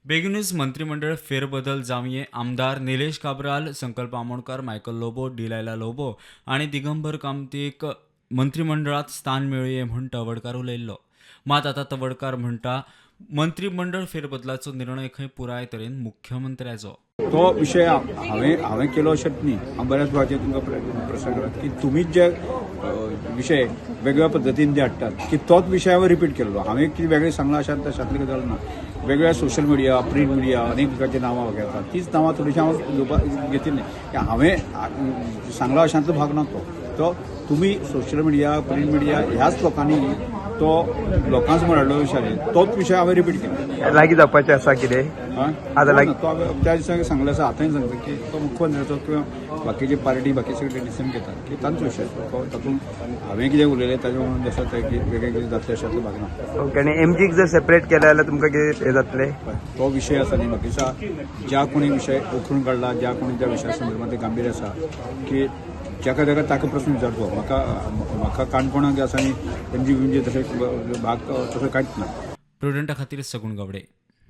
बेगीनूच मंत्रीमंडळ फेरबदल जावये. आमदार निलेश काब्राल, संकल्प आमोणकर, मायकल लोबो, डिलायला लोबो आनी दिगंबर कामतीक मंत्रीमंडळात स्थान मेळुये म्हूण तवडकार उलयल्लो. मात आतां तवडकार म्हणटा, मंत्रीमंडळ फेरबदलाचो निर्णय खंय पुराय तरेन मुख्यमंत्र्याचो. तो विशय हांवें हांवें केलो अशेंच न्ही. हांव बऱ्याच वेळाचेर तुमकां प्रश्न केला की तुमीच जे विशय वेगवेगळ्या पद्दतीन जे हाडटात की तोच विशय हांवें रिपीट केल्लो. हांवें कितें वेगळें सांगलां अशें तशातली गजाल ना. वेगवेगळ्या सोशल मिडिया, प्रिंट मिडिया अनेक प्रकारची नांवां घेतात, तीच नांवां थोडीशीं हांव घेवपाक घेतिल्लीं की हांवें सांगला अशांतलो भाग ना तो. तो तुमी सोशल मिडिया, प्रिंट मिडिया ह्याच लोकांनी तो लोकां समोर हाडलो विशय, तोच विशय हांवें रिपीट केलो. लागीं जावपाचें आसा कितें? हा? आतां लागीं तो हांवें त्या दिसा सांगलें आसा, आतांय सांगता की तो मुख्यमंत्र्याचो किंवा बाकीची पार्टी बाकी सगळे डिसिजन घेतात की तांचो विशय तो. तातूंत हांवें कितें उलयलें ताजें म्हणून आसा तें की वेगळें कितें जातलें अशांतलो भाग ना. ओके, आनी एमजीक जर सेपरेट केलें जाल्यार तुमकां कितें हें जातलें? तो विशय आसा न्ही, म्हाका ज्या कोणी विशय उखलून काडला, ज्या कोणी त्या विशया संदर्भात ते गांभीर्य आसा की ज्याका ताका ताका प्रस्न विचारचो. म्हाका म्हाका काणकोणाक आसा न्ही एमजी बिमजी तशें भाग तसो कांयच ना. प्रुडंटा खातीर सगुण गावडे.